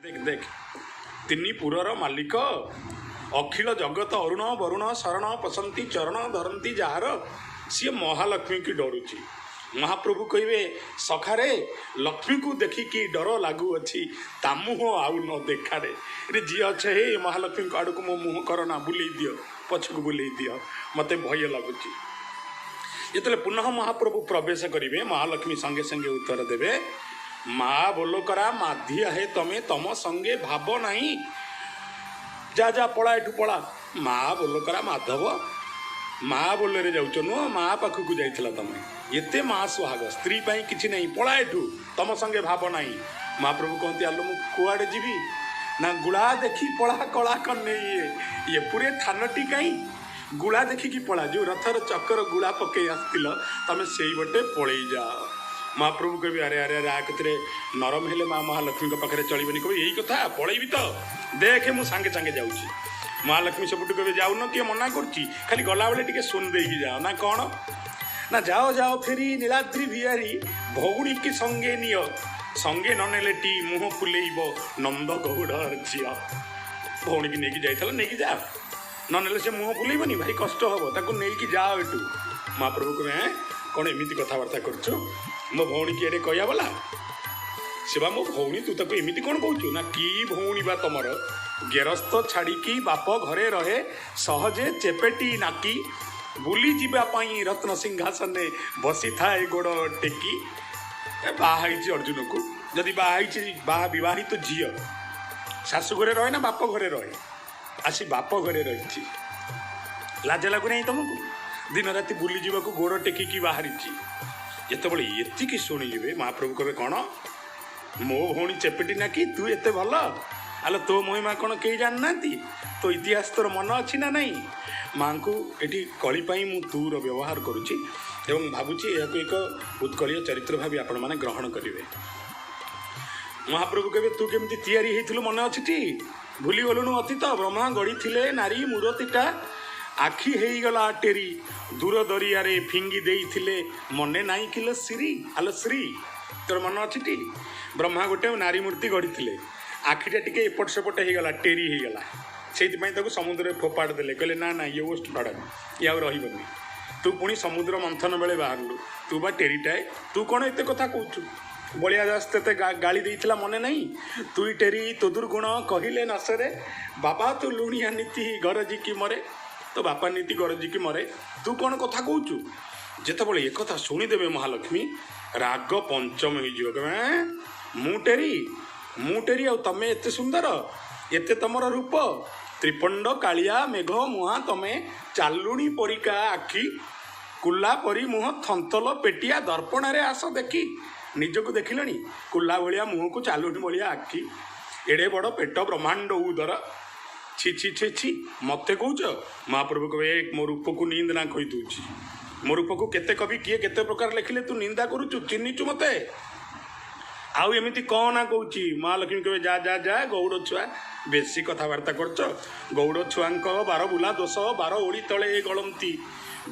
ଦେଖ ଦେଖ, ତିନି ପୁରର ମାଲିକ, ଅଖିଳ ଜଗତ ଅରୁଣ ବରୁଣ ଶରଣ ପସନ୍ତି ଚରଣ ଧରନ୍ତି ଯାହାର, ସିଏ ମହାଲକ୍ଷ୍ମୀକି ଡରୁଛି। ମହାପ୍ରଭୁ କହିବେ, ସଖାରେ ଲକ୍ଷ୍ମୀକୁ ଦେଖିକି ଡର ଲାଗୁଅଛି, ତା ମୁହଁ ଆଉ ନ ଦେଖାରେ। ରେ ଯିଏ ଅଛେ ହେ, ମହାଲକ୍ଷ୍ମୀଙ୍କ ଆଡ଼କୁ ମୋ ମୁହଁ କରନା, ବୁଲେଇ ଦିଅ, ପଛକୁ ବୁଲେଇ ଦିଅ, ମୋତେ ଭୟ ଲାଗୁଛି। ଯେତେବେଳେ ପୁନଃ ମହାପ୍ରଭୁ ପ୍ରବେଶ କରିବେ, ମହାଲକ୍ଷ୍ମୀ ସଙ୍ଗେ ସଙ୍ଗେ ଉତ୍ତର ଦେବେ, ମା ବୋଲ କରା ମାଧିଆ ହେ ତମେ, ତମ ସଙ୍ଗେ ଭାବ ନାହିଁ, ଯା ଯା ପଳା ଏଠୁ ପଳା। ମା ବୋଲ କରା ମାଧବ, ମା ବୋଲରେ ଯାଉଛ ନୁହଁ, ମା ପାଖକୁ ଯାଇଥିଲ ତମେ, ଏତେ ମା ସୁହାଗ, ସ୍ତ୍ରୀ ପାଇଁ କିଛି ନାହିଁ, ପଳା ଏଠୁ, ତମ ସଙ୍ଗେ ଭାବ ନାହିଁ। ମହାପ୍ରଭୁ କହନ୍ତି, ଆଲୋ ମୁଁ କୁଆଡ଼େ ଯିବି? ନା ଗୁଳା ଦେଖି ପଳା କଳା କନେଇ ଇଏ ପୁରେ ଥାନଟି କାହିଁ, ଗୁଳା ଦେଖିକି ପଳା, ଯେଉଁ ରଥର ଚକର ଗୁଳା ପକେଇ ଆସିଥିଲ ତମେ ସେଇ ପଟେ ପଳେଇ ଯାଅ। ମହାପ୍ରଭୁ କହିବେ, ଆରେ ଆରେ ଆରେ, ଆ କତିରେ ନରମ ହେଲେ ମା ମହାଲକ୍ଷ୍ମୀଙ୍କ ପାଖରେ ଚଳିବନି। କହିବେ, ଏଇ କଥା, ପଳେଇବି ତ, ଦେଖେ ମୁଁ ସାଙ୍ଗେ ସାଙ୍ଗେ ଯାଉଛି। ମହାଲକ୍ଷ୍ମୀ ସେପଟୁ କହିବେ, ଯାଉନ, କିଏ ମନା କରୁଛି, ଖାଲି ଗଲାବେଳେ ଟିକେ ଶୁଣି ଦେଇକି ଯାଅ। ନା କ'ଣ? ନା ଯାଅ ଯାଅ ଫେରି ନୀଳାଦ୍ରି ବିହାରୀ, ଭଉଣୀକି ସଙ୍ଗେ ନିଅ, ସଙ୍ଗେ ନ ନେଲେ ଟି ମୁହଁ ଫୁଲେଇବ ନନ୍ଦ ଗୌଡ଼ ଝିଅ। ଭଉଣୀକି ନେଇକି ଯାଇଥିଲ, ନେଇକି ଯାଅ, ନ ନେଲେ ସେ ମୁହଁ ଫୁଲେଇବନି, ଭାରି କଷ୍ଟ ହବ, ତାକୁ ନେଇକି ଯାଅ ଏଠୁ। ମହାପ୍ରଭୁ କହିବେ, ଏଁ କ'ଣ ଏମିତି କଥାବାର୍ତ୍ତା କରୁଛୁ, ମୋ ଭଉଣୀକି ଏଡ଼େ କହିବା ବୋଲା, ସେ ବା ମୋ ଭଉଣୀ, ତୁ ତାକୁ ଏମିତି କ'ଣ କହୁଛୁ? ନା କି ଭଉଣୀ ବା ତମର, ଗେରସ୍ତ ଛାଡ଼ିକି ବାପ ଘରେ ରହେ ସହଜେ ଚେପେଟି ନାକି, ବୁଲି ଯିବା ପାଇଁ ରତ୍ନ ସିଂହାସନେ ବସିଥାଏ ଗୋଡ଼ ଟେକି। ଏ ବାହା ହେଇଛି ଅର୍ଜୁନକୁ, ଯଦି ବାହା ହେଇଛି, ବାହା ବିବାହିତ ଝିଅ ଶାଶୁ ଘରେ ରହେ ନା ବାପ ଘରେ ରହେ? ଆସି ବାପ ଘରେ ରହିଛି, ଲାଜ ଲାଗୁନାହିଁ ତମକୁ? ଦିନ ରାତି ବୁଲି ଯିବାକୁ ଗୋଡ଼ ଟେକିକି ବାହାରିଛି। ଯେତେବେଳେ ଏତିକି ଶୁଣିଯିବେ, ମହାପ୍ରଭୁ କହିବେ, କ'ଣ ମୋ ଭଉଣୀ ଚେପେଟି ନାକି, ତୁ ଏତେ ଭଲ, ଆଲୋ ତୋ ମହିମା କ'ଣ କେହି ଜାଣିନାହାନ୍ତି? ତୋ ଇତିହାସ ତୋର ମନ ଅଛି ନା ନାହିଁ? ମାଙ୍କୁ ଏଠି କଳି ପାଇଁ ମୁଁ ତୁର ବ୍ୟବହାର କରୁଛି ଏବଂ ଭାବୁଛି ଏହାକୁ ଏକ ଉତ୍କଳୀୟ ଚରିତ୍ର ଭାବି ଆପଣମାନେ ଗ୍ରହଣ କରିବେ। ମହାପ୍ରଭୁ କହିବେ, ତୁ କେମିତି ତିଆରି ହେଇଥିଲୁ ମନେ ଅଛି ଟି? ଭୁଲିଗଲୁଣୁ ଅତୀତ? ବ୍ରହ୍ମା ଗଢ଼ିଥିଲେ ନାରୀ ମୂରତିଟା, ଆଖି ହେଇଗଲା ଟେରି, ଦୂର ଦରିଆରେ ଫିଙ୍ଗି ଦେଇଥିଲେ, ମନେ ନାହିଁ କିଲୋ ଶ୍ରୀ? ଆଲୋ ଶ୍ରୀ, ତୋର ମନେ ଅଛି ଟି? ବ୍ରହ୍ମା ଗୋଟେ ନାରୀ ମୂର୍ତ୍ତି ଗଢ଼ିଥିଲେ, ଆଖିଟା ଟିକେ ଏପଟ ସେପଟ ହେଇଗଲା, ଟେରି ହେଇଗଲା, ସେଇଥିପାଇଁ ତାକୁ ସମୁଦ୍ରରେ ଫୋପାଡ଼ି ଦେଲେ। କହିଲେ ନା ନା, ଇଏ ଓଷ୍ଟ ଫାଡ଼ନି, ଇଏ ଆଉ ରହିବନି। ତୁ ପୁଣି ସମୁଦ୍ର ମନ୍ଥନ ବେଳେ ବାହାରିଲୁ, ତୁ ବା ଟେରିଟାଏ, ତୁ କ'ଣ ଏତେ କଥା କହୁଛୁ? ବଳିଆ ଦାସ ତତେ ଗାଳି ଦେଇଥିଲା ମନେ ନାହିଁ? ତୁଇ ଟେରି ତୋ ଦୁର୍ଗୁଣ କହିଲେ ନସରେ, ବାବା ତୁ ଲୁଣିଆ ନୀତି ଗରଜିକି ମରେ, ତୋ ବାପା ନୀତି ଗରଜିକି ମରେ, ତୁ କ'ଣ କଥା କହୁଛୁ? ଯେତେବେଳେ ଏକଥା ଶୁଣିଦେବେ ମହାଲକ୍ଷ୍ମୀ, ରାଗ ପଞ୍ଚମ ହେଇଯିବ। କହିବେ, ମୁଁ ଟେରି, ମୁଁ ଟେରି, ଆଉ ତମେ ଏତେ ସୁନ୍ଦର, ଏତେ ତମର ରୂପ, ତ୍ରିପଣ୍ଡ କାଳିଆ ମେଘ ମୁହାଁ ତମେ, ଚାଲୁଣି ପରିକା ଆଖି, କୁଲା ପରି ମୁହଁ, ଥନ୍ତଲ ପେଟିଆ, ଦର୍ପଣରେ ଆସ ଦେଖି। ନିଜକୁ ଦେଖିଲଣି? କୁଲା ଭଳିଆ ମୁହଁକୁ ଚାଲୁଣି ଭଳିଆ ଆଖି, ଏଡ଼େ ବଡ଼ ପେଟ, ବ୍ରହ୍ମାଣ୍ଡ ଉଦର, ଛି ଛି ଛି ଛି, ମତେ କହୁଛ? ମହାପ୍ରଭୁ କହିବେ, ମୋ ରୂପକୁ ନିନ୍ଦ ନା କହିଦେଉଛି, ମୋ ରୂପକୁ କେତେ କବି କିଏ କେତେ ପ୍ରକାର ଲେଖିଲେ, ତୁ ନିନ୍ଦା କରୁଛୁ, ଚିହ୍ନିଛୁ ମତେ? ଆଉ ଏମିତି କ'ଣ ନା କହୁଛି? ମହାଲକ୍ଷ୍ମୀ କହିବେ, ଯା ଯା ଯା, ଗଉଡ଼ ଛୁଆ ବେଶୀ କଥାବାର୍ତ୍ତା କରୁଛ। ଗଉଡ଼ ଛୁଆଙ୍କ ବାର ବୁଲା ଦୋଷ, ବାର ଓଳି ତଳେ ଗଳନ୍ତି,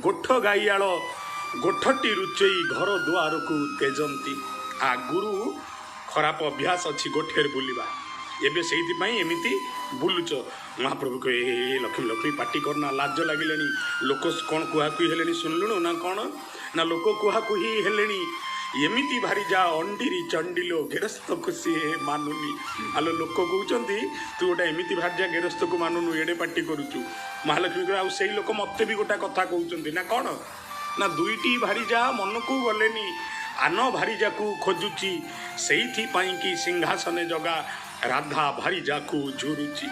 ଗୋଠ ଗାଇଆଳ ଗୋଠଟି ରୁଚେଇ ଘର ଦୁଆରକୁ ତେଜନ୍ତି। ଆଗରୁ ଖରାପ ଅଭ୍ୟାସ ଅଛି ଗୋଠରେ ବୁଲିବା, ଏବେ ସେଇଥିପାଇଁ ଏମିତି ବୁଲୁଛ। ମହାପ୍ରଭୁ କହିବେ, ଏ ଲକ୍ଷ୍ମୀ ଲକ୍ଷ୍ମୀ ପାଟି କରନା, ଲାଜ ଲାଗିଲାଣି, ଲୋକ କ'ଣ କୁହାକୁହି ହେଲେଣି ଶୁଣିଲୁଣୁ? ନା କ'ଣ? ନା ଲୋକ କୁହାକୁହି ହେଲେଣି, ଏମିତି ଭାରି ଯା ଅଣ୍ଡିରି ଚଣ୍ଡିଲୋ ଗେରସ୍ତକୁ ସିଏ ମାନୁନି। ଆଲୋ ଲୋକ କହୁଛନ୍ତି ତୁ ଗୋଟେ ଏମିତି ଭାରିଯା ଗେରସ୍ତକୁ ମାନୁନୁ, ଏଡ଼େ ପାଟି କରୁଛୁ। ମହାଲକ୍ଷ୍ମୀ କହିବେ, ଆଉ ସେଇ ଲୋକ ମୋତେ ବି ଗୋଟେ କଥା କହୁଛନ୍ତି। ନା କ'ଣ? ନା ଦୁଇଟି ଭାରିଯା ମନକୁ ଗଲେନି, ଆନ ଭାରିଯାକୁ ଖୋଜୁଛି, ସେଇଥିପାଇଁ କି ସିଂହାସନେ ଜଗା ରାଧା ଭାରିଯାକୁ ଝୁରୁଛି।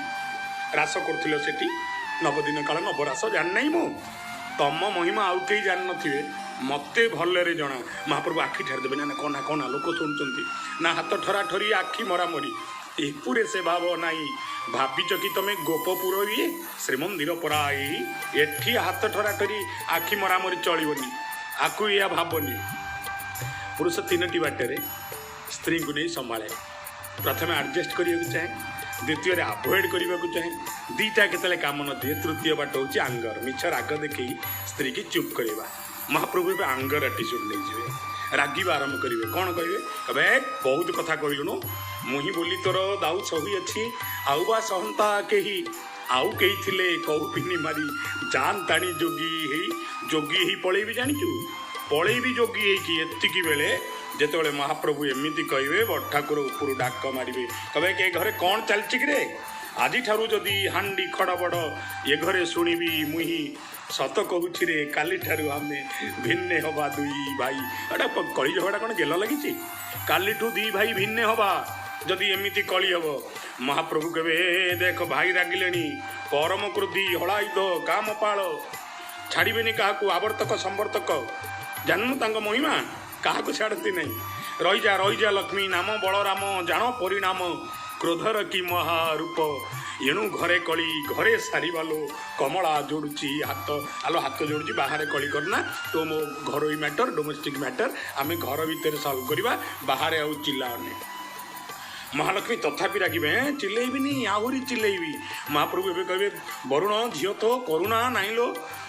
ରାସ କରୁଥିଲ ସେଠି ନବଦିନ କାଳ, ନବରାସ ଜାଣିନାହିଁ ମୁଁ, ତମ ମହିମା ଆଉ କେହି ଜାଣିନଥିବେ, ମୋତେ ଭଲରେ ଜଣା। ମହାପ୍ରଭୁ ଆଖି ଠାରିଦେବେ, ନା ନା କ'ଣ ନା କ'ଣ ନା ଲୋକ ଶୁଣୁଛନ୍ତି, ନା ହାତ ଠରା ଠରି ଆଖି ମରାମରି, ଏପୁରେ ସେ ଭାବ ନାହିଁ। ଭାବିଛ କି ତମେ ଗୋପପୁର ଇଏ ଶ୍ରୀମନ୍ଦିର ପରା ଏଇ, ଏଠି ହାତ ଠରା ଠରି ଆଖି ମରାମରି ଚଳିବନି, ଆକୁ ଏଇଆ ଭାବନି। ପୁରୁଷ ତିନୋଟି ବାଟରେ ସ୍ତ୍ରୀଙ୍କୁ ନେଇ ସମ୍ଭାଳେ। ପ୍ରଥମେ ଆଡ଼ଜଷ୍ଟ କରିବାକୁ ଚାହେଁ, ଦ୍ୱିତୀୟରେ ଆଭଏଡ଼ କରିବାକୁ ଚାହେଁ, ଦୁଇଟା କେତେବେଳେ କାମ ନ ଦିଏ ତୃତୀୟ ବାଟ ହେଉଛି ଆଙ୍ଗର, ମିଛ ରାଗ ଦେଖେଇ ସ୍ତ୍ରୀକି ଚୁପ୍ କରିବା। ମହାପ୍ରଭୁ ଏବେ ଆଙ୍ଗର ଆଟିଚ୍ୟୁଡ଼ ନେଇଯିବେ, ରାଗିବା ଆରମ୍ଭ କରିବେ। କ'ଣ କହିବେ? କହିବେ, ବହୁତ କଥା କହିଲୁଣୁ, ମୁହିଁ ବୋଲି ତୋର ଦାଉ ସହିଅଛି, ଆଉ ବା ସହନ୍ତା କେହି? ଆଉ କେହି ଥିଲେ କୌପିନି ମାରି ଯାନ୍ତାଣି ଯୋଗୀ ହେଇ, ଯୋଗୀ ହେଇ ପଳେଇବି, ଜାଣିଛୁ, ପଳେଇବି ଯୋଗୀ ହେଇକି। ଏତିକି ବେଳେ ଯେତେବେଳେ ମହାପ୍ରଭୁ ଏମିତି କହିବେ, ବଡ଼ ଠାକୁର ଉପରୁ ଡାକ ମାରିବେ, କହିବେ କି ଏ ଘରେ କ'ଣ ଚାଲିଛି କିରେ? ଆଜିଠାରୁ ଯଦି ହାଣ୍ଡି ଖଡ଼ବଡ଼ ଏ ଘରେ ଶୁଣିବି ମୁହିଁ, ସତ କହୁଛି ରେ କାଲିଠାରୁ ଆମେ ଭିନ୍ନେ ହବା ଦୁଇ ଭାଇ। ଏଟା କଳି ଝଗଡ଼ା କ'ଣ ଗେଲ ଲାଗିଛି? କାଲିଠୁ ଦି ଭାଇ ଭିନ୍ନେ ହବା ଯଦି ଏମିତି କଳି ହବ। ମହାପ୍ରଭୁ କହିବେ, ଏ ଦେଖ ଭାଇ ରାଗିଲେଣି, ପରମ କ୍ରୋଧୀ ହଳାଇଦ କାମପାଳ, ଛାଡ଼ିବେନି କାହାକୁ, ଆବର୍ତ୍ତକ ସମ୍ବର୍ତ୍ତକ, ଜାଣିନୁ ତାଙ୍କ ମହିମା, କାହାକୁ ଛାଡ଼ନ୍ତି ନାହିଁ। ରହିଯା ରହିଯା ଲକ୍ଷ୍ମୀ, ନାମ ବଳରାମ, ଜାଣ ପରିଣାମ କ୍ରୋଧର କି ମହାରୂପ। ଏଣୁ ଘରେ କଳି ଘରେ ସାରିବାଲୋ, କମଳା ଯୋଡ଼ୁଛି ହାତ। ଆଲୋ ହାତ ଯୋଡ଼ୁଛି, ବାହାରେ କଳି କରନା। ତୋ ମୋ ଘରୋଇ ମ୍ୟାଟର, ଡୋମେଷ୍ଟିକ୍ ମ୍ୟାଟର, ଆମେ ଘର ଭିତରେ ସଲ୍ଭ କରିବା, ବାହାରେ ଆଉ ଚିଲ୍ଲାଅନି। ମହାଲକ୍ଷ୍ମୀ ତଥାପି ରାଗିବେ, ଚିଲେଇବିନି, ଆହୁରି ଚିଲେଇବି। ମହାପ୍ରଭୁ ଏବେ କହିବେ, ବରୁଣ ଝିଅ ତୋ କରୁଣା ନାହିଁ ଲୋ,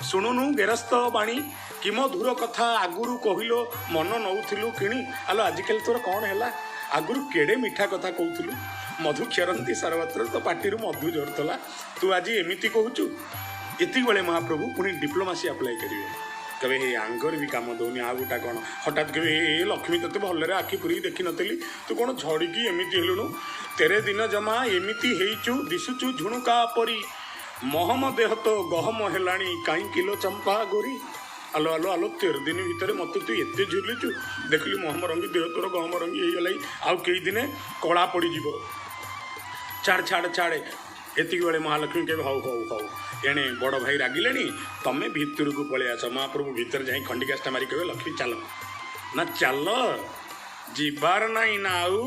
ଶୁଣୁନୁ ଗେରସ୍ତ ବାଣୀ, କି ମଧୁର କଥା ଆଗରୁ କହିଲୋ, ମନ ନଉଥିଲୁ କିଣି। ଆଲୋ ଆଜିକାଲି ତୋର କ'ଣ ହେଲା? ଆଗରୁ କେଡ଼େ ମିଠା କଥା କହୁଥିଲୁ, ମଧୁ କ୍ଷରନ୍ତି ସର୍ବତ୍ର, ତୋ ପାଟିରୁ ମଧୁ ଝରୁଥିଲା, ତୁ ଆଜି ଏମିତି କହୁଛୁ। ଏତିକି ବେଳେ ମହାପ୍ରଭୁ ପୁଣି ଡିପ୍ଲୋମାସି ଆପ୍ଲାଏ କରିବେ, କହିବେ ଏ ଆଙ୍ଗର ବି କାମ ଦଉନି, ଆଉ ଗୋଟା କ'ଣ? ହଠାତ୍ କହିବେ, ଏ ଲକ୍ଷ୍ମୀ ତୋତେ ଭଲରେ ଆଖି ପୁରିକି ଦେଖିନଥିଲି, ତୁ କ'ଣ ଝଡ଼ିକି ଏମିତି ହେଲୁଣୁ? ତେରେ ଦିନ ଜମା ଏମିତି ହେଇଛୁ, ଦିଶୁଛୁ ଝୁଣୁକା ପରି, ମହମ ଦେହ ତ ଗହମ ହେଲାଣି, କାହିଁ କିଲୋ ଚମ୍ପା ଗୋରି? ଆଲୋ ଆଲୋ ଆଲୋ, 13 ଦିନ ଭିତରେ ମୋତେ ତୁ ଏତେ ଝୁଲିଛୁ, ଦେଖିଲି ମହମ ରଙ୍ଗୀ ଦେହ ତୋର ଗହମ ରଙ୍ଗୀ ହେଇଗଲାଣି, ଆଉ କେଇ ଦିନେ କଳା ପଡ଼ିଯିବ, ଛାଡ଼ ଛାଡ଼ ଛାଡ଼େ। ଏତିକି ବେଳେ ମହାଲକ୍ଷ୍ମୀ କହିବେ, ହଉ ହଉ ହଉ, ଏଣେ ବଡ଼ ଭାଇ ରାଗିଲେଣି, ତମେ ଭିତରକୁ ପଳେଇ ଆସ। ମହାପ୍ରଭୁ ଭିତରେ ଯାଇ ଖଣ୍ଡିକାଷ୍ଟା ମାରି କହିବେ, ଲକ୍ଷ୍ମୀ ଚାଲ ନା ଚାଲ, ଯିବାର ନାହିଁ ନା ଆଉ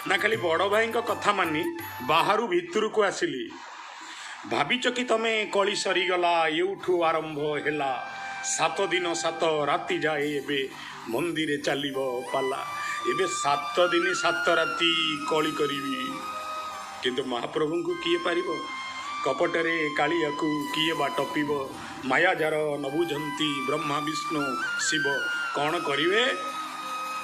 ନା ଖାଲି ବଡ଼ ଭାଇଙ୍କ କଥା ମାନି ବାହାରୁ ଭିତରକୁ ଆସିଲି। ଭାବିଛ କି ତମେ କଳି ସରିଗଲା? ଏଉଠୁ ଆରମ୍ଭ ହେଲା, 7 ଦିନ 7 ରାତି ଯାଏ ଏବେ ମନ୍ଦିରେ ଚାଲିବ ପାଲା। ଏବେ 7 ଦିନ 7 ରାତି କଳି କରିବି। କିନ୍ତୁ ମହାପ୍ରଭୁଙ୍କୁ କିଏ ପାରିବ? କପଟରେ କାଳିଆକୁ କିଏ ବା ଟପିବ? ମାୟା ଯାର ନ ବୁଝନ୍ତି ବ୍ରହ୍ମା ବିଷ୍ଣୁ ଶିବ। କ'ଣ କରିବେ?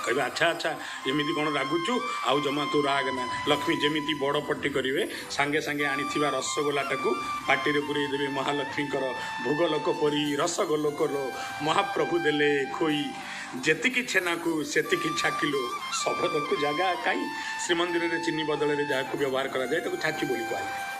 କହିବେ, ଆଚ୍ଛା ଆଚ୍ଛା, ଏମିତି କ'ଣ ରାଗୁଛୁ, ଆଉ ଜମା ତୁ ରାଗ ନା। ଲକ୍ଷ୍ମୀ ଯେମିତି ବଡ଼ ପଟି କରିବେ, ସାଙ୍ଗେ ସାଙ୍ଗେ ଆଣିଥିବା ରସଗୋଲାଟାକୁ ପାଟିରେ ପୁରେଇ ଦେବେ। ମହାଲକ୍ଷ୍ମୀଙ୍କର ଭୋଗ ଲୋକ ପରି ରସଗୋଲକର ମହାପ୍ରଭୁ ଦେଲେ ଖୋଇ, ଯେତିକି ଛେନାକୁ ସେତିକି ଛାକିଲୋ, ଶବଦକୁ ଜାଗା କାହିଁ? ଶ୍ରୀମନ୍ଦିରରେ ଚିନି ବଦଳରେ ଯାହାକୁ ବ୍ୟବହାର କରାଯାଏ ତାକୁ ଛାଚି ବୋଲି କୁହାଯାଏ।